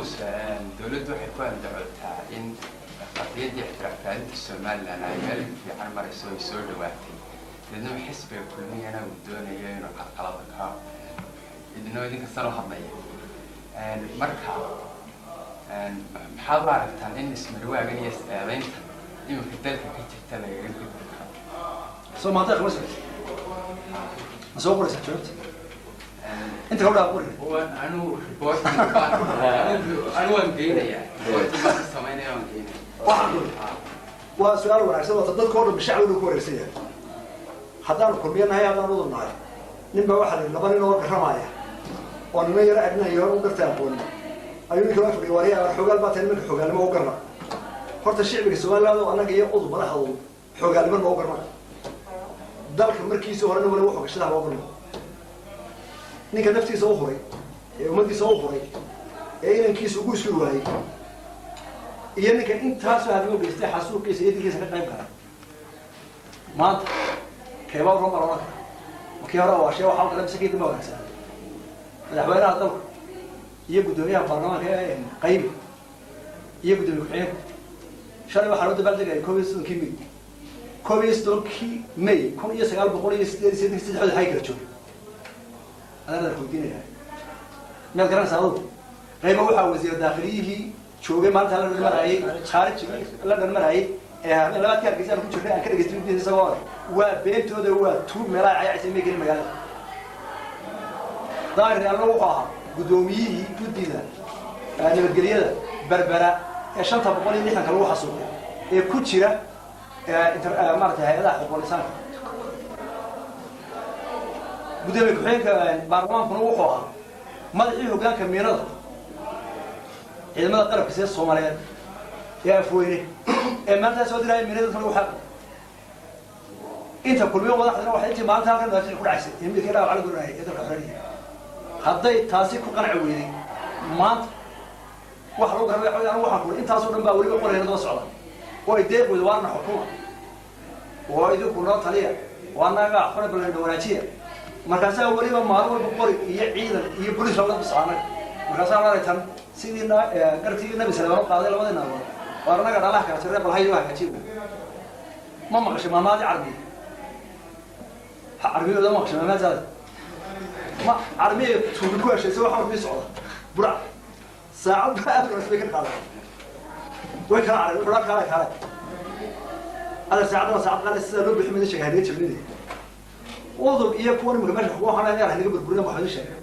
Muuse, dowladdu waxay ku andacootaa in qadiyaddii ictiraaf raadinta Somaliland ay meel fiican marayso, ay soo dhawaatay. Deedna xisbiga Kulmiyana uu doonayo inuu carqalada ka idinoo idinka sano hadlaya. Marka maxaad u aragtaan in ismarwaagan iyo is-eedayntan iminka dalka ka jirta lagaga gudbi karo? Soo maanta kama socod, ma soo qoraysaa jawaabta inta kala dhaa qori? Anu reporting anu waan geynayaa, reporting baan ka samaynaya, waan geynaya. Waxaan kuri waa su-aal wanaagsan. Wata dadka o dhan shacbigu ku wareegsan yahay. Haddaanu Kulmiye nahay, haddaan Udub nahay, nin baa waxaa la yidhi laba nin oo garamaya oo niman yaro adinayo hor u gartay aqoonin ayuu ninka loo fadhiya. Waryaa, xoogaal baa tahay, nimanka xoogaalnimo u garna. Horta shicbiga Somaliland oo annaga iyo Udub madaxdoodu xoogaalnimo noo garna. Dalka markiisii horena wali wuxuu gashadaha loo garno. Ninka naftiisa u huray ee ummaddiisa u huray ee inankiisa ugu iskuri waayey iyo ninka intaasoo hadimo geystay, xasuuqiisa iyo dilkiisa ka qayb gala, maanta keebaa roma loodhan kara? Kii hore waa shee waxaa kale mise kii dambe wanaagsanaa? Madaxweynaha dalka iyo guddoomiyaha baarlamaanka ee qaybi iyo guddoomiye ku-xigeenku shalay waxaa loo dabaaldegaya 31-kii May. 31-kii May 1988 saddexdood xagay kala joogay? Adaan adan weydiinaya, miyaad garanaysaa adugu? Qayba waxaa wasiir daakhiliyihii joogay maalinta la dhan marayay, khaarijigii la dhan marayay ee habeen labaadkii Hargeysa aan ku jirnay, aan ka dhegaystay middiisa isagoo leh waa beentooda, waa tuug, meelaha cayacaysa may gelin magaalada. Daahir alna wuxuu ahaa guddoomiyihii guddida nabadgelyada Berbera ee 560-ka lagu xasuuqay ee ku jira maaragtay hay-adaha xuquuqul insaanka. Guddoomiye ku-xigeenka baarlamaankuna wuxuu ahaa madaxii hoggaanka miinada ciidamada qalabka sida Soomaaliyeed ee Afweyne ee maalintaa soo diraya miinada dadka lagu xaqay. Inta Kulmiyo madaxdana waxay intii maalinta halkan madaafiic ku dhacaysay ee midkii dhaawac la guranayay ee dalka xoreynaya. Hadday taasi ku qanci weyday, maanta waxa lagu garabay waxa anigu waxaan kuuri intaasoo dhan baa weliba qorayna daba socda oo ay deeq weydo. Waarna xukuma oo idinku noo taliya oo annaga xore ballandha wanaajiya. Markaasaa weliba maalin walba qori iyo ciidan iyo boliis loola socda annaga. Markaasaa laalay tan sidii gartii Nabi Salemaan u qaaday labadii naagood, waar annaga dhalaha kala jirre, bal hayo hagaajiy. Ma maqashay maamaadii Carmiye? Carbiyooda ma maqashay maamaadaada? Ma Carmiye tuugi ku heshay isagoo xamar bii socda burac saacad baa afka bay ka qaaday, way kala caray. Wuxuu kaalay kaalay adeer, saacadda waa saacad qaali, sida loo bixi mida sheegay hanaga jabinaya. Udub iyo kuwan imika meesha kuwa waxaan leeyahay hanaga burburina. Waxaa idin sheegay